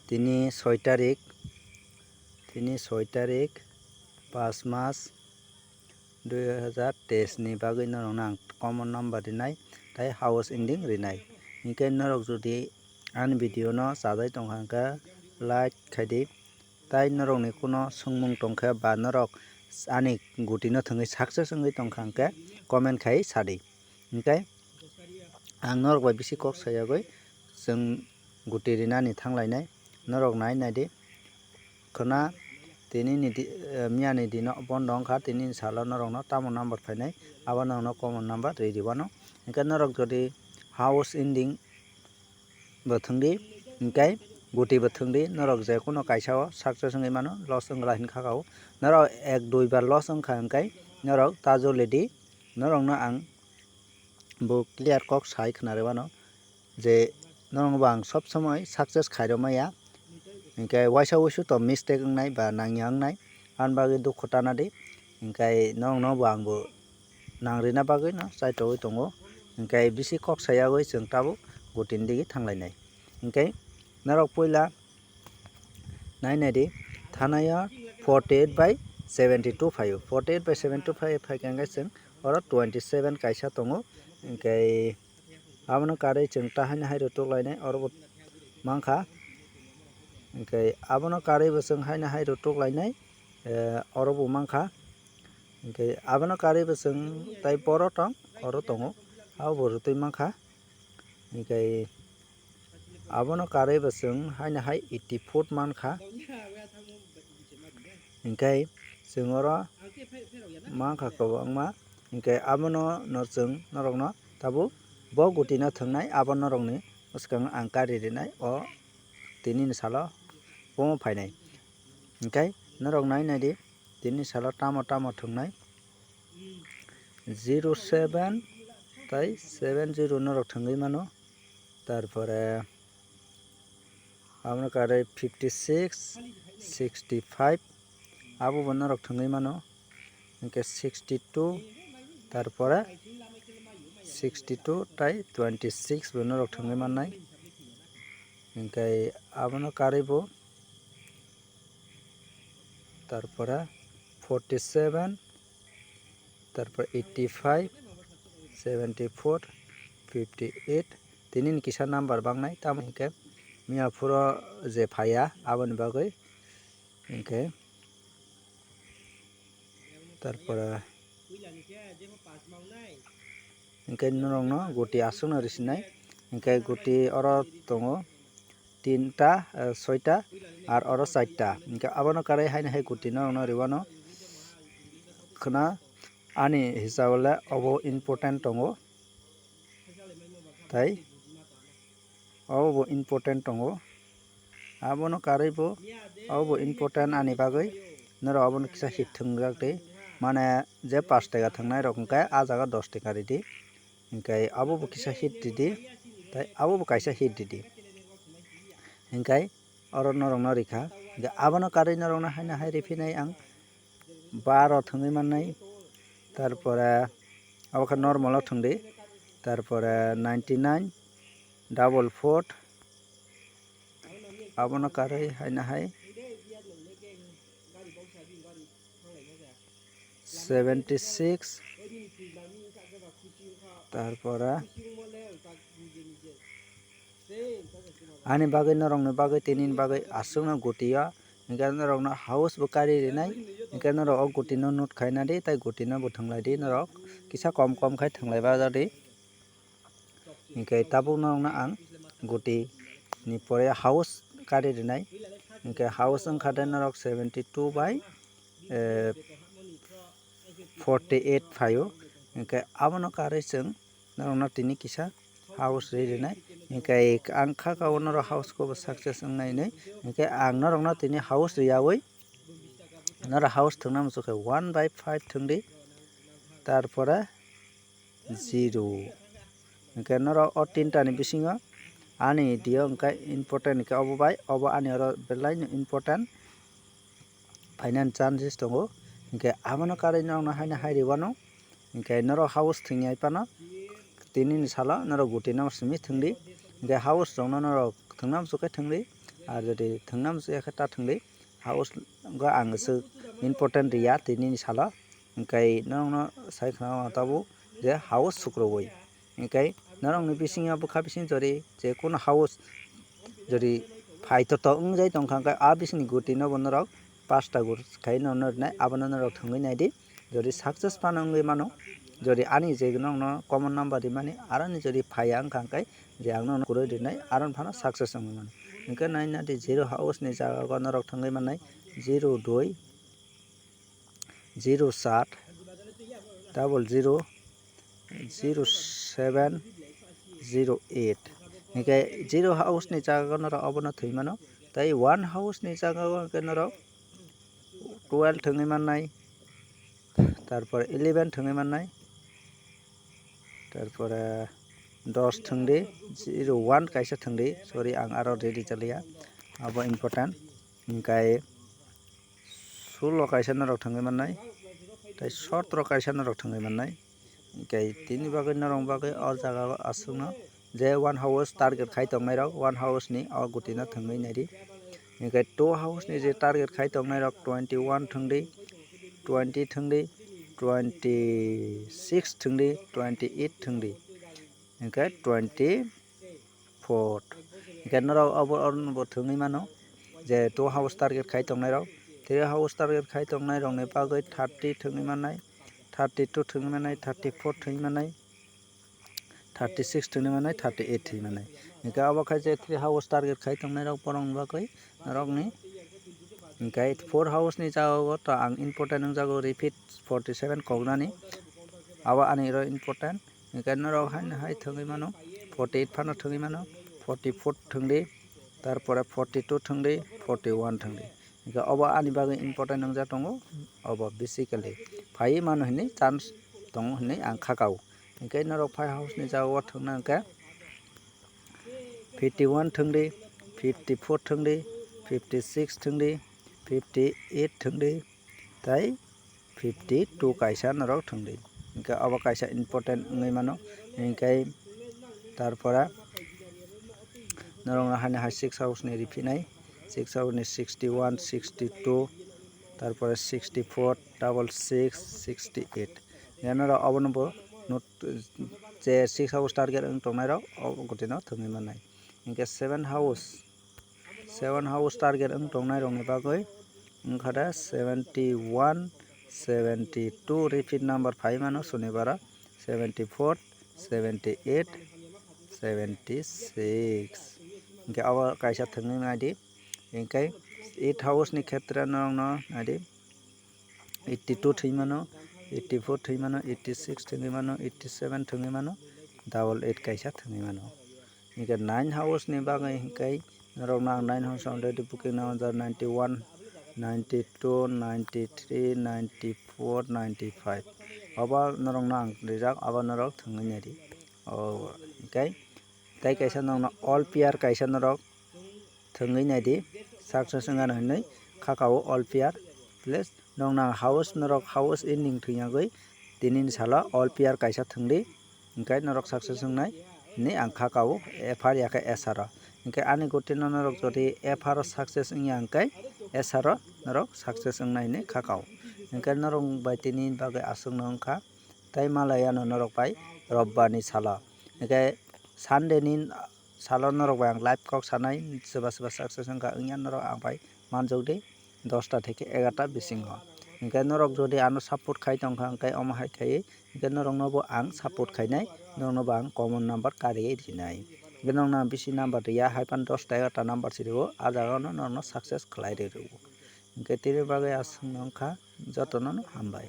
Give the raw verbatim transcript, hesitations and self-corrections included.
Tini soi tarik, tini soi tarik, pas mas, dui hazar teis ni bagwi norokno ang common number rinai tei house ending rinai. Hinkhe norok jodi ani video no chajai tongkha hinkhe like khaidi, tei norokni kuno swngmung tongkhe ba norok ani guti no thwngwi success wngwi tongkha hinkhe comment khai sadi. Hinkhe ang norok bai bisi kok sayagwi chwng guti rinani thanglainai. Norok nai naidi, khwna tini ni di, eh, miya ni dino bondo wngkha, tini ni salo norokno tamo number phainai, abo norokno common number ri ribano. Hinkhe norok jodi house ending bo thwngdi, hinkhe guti bo thwngdi, norok je kuno kaisa o success wngwi mano, loss wngla hinkha o. Norok ek dui bar loss wngkha hinkhe norok ta jolidi, norokno ang bo clear kok sai khna rwmano je norokno bo ang sob somoi success khairok maya, hinkhe waisa wuisu to mistake wngnai ba nangya wngnai, ani bagwi dukhu tana di, hinkhe norokno bo ang bo nang rina bagwi no chaitogwi tongo, hinkhe bisi kok sayagwi chwng tabuk guti ni digi thanglainai. Hinkhe norok puila nai naidi, thanaio forty eight by seventy two phaio, forty eight by seventy two phai phaikha hinkhe chwng oro twenty seven kaisa tongo, hinkhe abono karwi chwng ta haino hai rw tuklainai oro bo mankha, hinkhe abono karwi bo chwng haino hai rw tuklainai, eh, oro bo mankha, hinkhe abono karwi bo chwng tai boro tong oro tongo, abo bo rwtwi mankha, hinkhe abono karwi bo chwng haino hai eighty foot mankha. Hinkhe chwng oro mankha kwbangma, hinkhe abono no chwng norokno tabuk bo guti no thwngnai, abo norokni bwskango ang kari rinai o tini ni salo omo phainai. Hinkhe norok nai naidi tini salo tamo tamo thwngnai, zero seven tai seven zero norok thwngwi mano, tarpore abono karwi fifty six, sixty five, abo bo norok thwngwi mano, hinkhe sixty two, tarpore sixty two tai twenty six bo norok thwngwi mannai, hinkhe abono karwi bo, tarpore forty seven, tarpor eighty five, seventy four, fifty eight, tini ni kisa number bangnai, tamo hinkhe miya phuro je phaiya aboni bagwi hinkhe, tarpore hinkhe norokno guti aswkno risinai, hinkhe guti oro tongo tinta, eh, soita, ar oro charta, hinkhe abono karwi haino hai guti norokno rwano khwna. Ani hisab le obo important tongo, tai obo bo important tongo, abono karwi bo obo bo important ani bagwi norok abono kisa hit thwngjak di, mane je pash taka thwngnai rok hwnkhe ah jaga dos taka ridi, hinkhe abo bo kisa hit ridi, tai abo bo kaisa hit ridi, hinkhe oro norokno rikha. Hinkhe abono karwi norokno haino hai riphinai ang baro thwngwi mannai, tarpore abo khe normal o thwngdi, tarpore ninety nine, double four, abono karwi haino hai seventy six, tarpore ani bagwi norokni bagwi tini bagwi aswkno guti o, hinkhe norokno house bo kari rinai, hinkhe norok o guti no note khaina di, tai guti no bo thwnglai di norok, kisa kom kom khai thwnglai bajak di. Hinkhe tabuk norokno ang guti ni pore house kari rinai. Hinkhe house wngkha de norok seventy two by, eh, forty eight phaio. Hinkhe abono karwi chwng norokno tini kisa house ri rinai. Hinkhe ang kha ka o norok house kobo success wngnai hinwi. Hinkhe ang norokno tini house riyawi norok house thwngna muchukhe one by five thwngdi. Tarpore zero. Hinkhe norok o tinta ni bisingo ani dio hinkhe important hinkhe obo bai, obo ani oro belai no important phainani chances tongo. Hinkhe abono karwi norokno haino hai rwano, hinkhe norok house thwngya phano tini ni salo norok guti no simi thwngdi, hinkhe house rokno norok thwngna muchukhe thwngdi, Ar jodi thwngna muchung ya khe ta thwngdi, house go ang se important riya tini ni salo, hwnkhe norokno sai khna tabuk je house sukrubwi. Hwnkhe norokni bisingo bwkha bising jodi je kuno house jodi phaito to wngjai tongkha, hwnkhe a bisingni guti no bo norok pasta gur khai no rwnai, abono norok thwngwi naidi. Jodi success phano wngwi mano, jodi ani je nokno common number rimani aroni jodi phaiya wngkha, hwnkhe je ang nokno kwrwi rinai, aroni phano success wngwi mano. Hwnkhe naina di zero house ni jaga o norok thwngwi mannai zero dui, zero sat, double zero, zero seven, zero eight. Hwnkhe zero house ni jaga o norok obono thwi mano. Tei one house ni jaga o hwnkhe norok twelve thwngwi mannai, tarpor eleven thwngwi mannai, tarpore dos thwngdi, zero one kaisa thwngdi, sorry, ang aro ready chaliya, abo important. Hwnkhe sulo kaisa norok thwngwi mannai, tei sotro kaisa norok thwngwi mannai. Hwnkhe tini bagwi norok bagwi o jaga o aswkno je one house target khai tongnai rok, one house ni o guti no thwngwi naidi. Hwnkhe two house ni je target khai tongnai rok twenty one thwngdi, twenty thwngdi, twenty six thwngdi, twenty eight thwngdi, hwnkhe twenty four. Hwnkhe norok obo orbo thwngwi mano je two house target khai tongnai rok, three house target khai tongnai rok ni bagwi thirty thwngwi mannai, thirty two thwngwi mannai, thirty four thwngwi mannai, thirty six thwngwi mannai, thirty eight thwngwi mannai. Hwnkhe obo khai je three house target khai tongnai rok borok ni bagwi norok ni. Hwnkhe four house ni jaga o to ang important wngjago repeat forty seven koknani, abo ani oro important. Hwnkhe norok haino hai thwngwi mano, forty eight phano thwngwi mano, forty four thwngdi, tarpore forty two thwngdi, forty one thwngdi. Hwnkhe obo ani bagwi important wngjak tongo, obo basically phaiwi mano hinwi chance tongo hinwi ang kha kao. Hwnkhe norok five house ni jaga o thwngna hwnkhe fifty one thwngdi, fifty four thwngdi, fifty six thwngdi, fifty eight thwngdi, tei fifty two kaisa norok thwngdi. Hwnkhe obo kaisa important wngwi mano. Hwnkhe tarpore norokno haino hai six house ni riphinai, six house ni sixty one, sixty two, tarpore sixty four, double six, sixty eight. Hwnkhe norok obono bo not-, je six house target wng tongnai rok o gotino thwngwi mannai. Hwnkhe seven house, seven house target wng tongnai rokni bagwi wngkha da seventy one, seventy two repeat number phai mano Sunibara, seventy four, seventy eight, seventy six. Hwnkhe abo kaisa thwngwi naidi. Hwnkhe eight house ni khetre norokno naidi. Eighty two thwngwi mano, eighty four thwngwi mano, eighty six thwngwi mano, eighty seven thwngwi mano, double eight kaisa thwngwi mano. Hwnkhe nine house ni bagwi hwnkhe norokno ang nine house already booking number ninety one, ninety two, ninety three, ninety four, ninety five. Obo norokno ang rijak, obo norok thwngwi naidi. O hwnkhe tei kaisa norokno all pair kaisa norok thwngwi naidi, success wngano hinwi kha kao all pair. Please, nokna house norok house ending thwngya gwi tini ni salo all pair kaisa thwngdi, hwnkhe norok success wngnai hinwi ang kha kao F R ya khe S R o. Hwnkhe ani gotino norok jodi F R o success wngya hwnkhe S R o norok success wngnai hinwi kha kao. Hwnkhe norok bai tini bagwi aswkno wngkha, tei malai ano norok bai Robbar ni salo. Hwnkhe Sunday ni salo norok bai ang live kok sanai, soba soba success wngkha wngya norok ang bai manjokdi dosta theke egarta bisingo. Hwnkhe norok jodi ano support khai tongkha hwnkhe omo hai khaiwi hwnkhe norokno bo ang support khainai, norokno bo ang common number kariwi rinai. Hwnkhe norokno ang bisi number riya, hai phano dosta egarta number si rwo, ah jaga no norokno success khlai rw rwo. Hwnkhe tini bagwi aswkno wngkha, jotono no hambai.